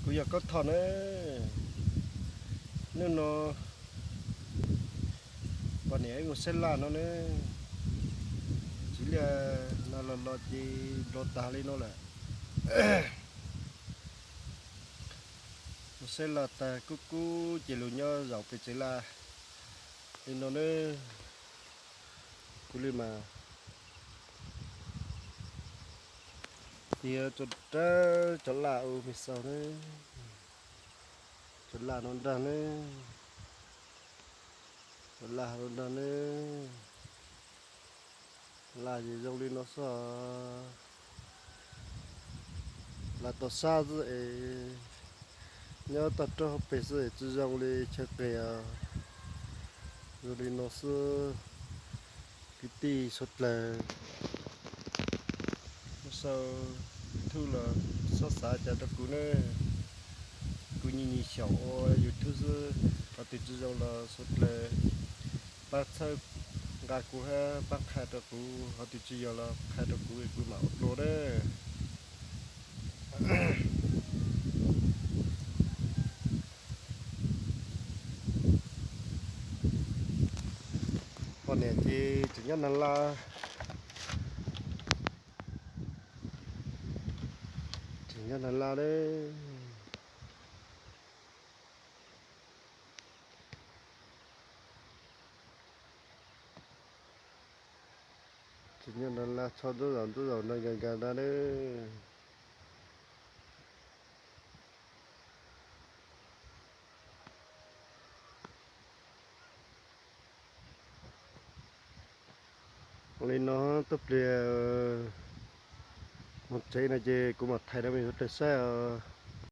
Kuv yog Koob Thoj na. Hnub no poj niam wb mus saib laj no na. Tsis liaj no los los ces nplo tag li no lawm. Mus saib laj tag kub kub ces los nyob zaum pem tsev laj li no na. Kuv li mas tias tso rawv cov laj ua me xaus na. Cov laj no nrag na. Cov laj no nrag na. Laj ces zoo li no xwb. Laj toj sab xwb es nyob toj roob hauv pes xwb es tsis zoo li chaw qis os. Zoo li no xwb. Kwv tij suav dlawg, mus saum YouTube los txhob xav cas rau kuv na. Kuv nyias nyias xyaum ua YouTube xwb, qhov twg tsis zoo los suav dlawg pab txhawb nqa kuv hab pab qha rau kuv, qhov twg tsis yog los qha rau kuv, kuv mam ua dua na. Poj niam ces tseem nyob nag laj, tseem nyob nag laj lawm. Tseem nyob nag laj txhob ntxub zaum ntxub zaum no nkag nkag nrag lawm. Li no, tub pliag mus tsev no ces kuv mam thaij rau mej suav dlawg saib os.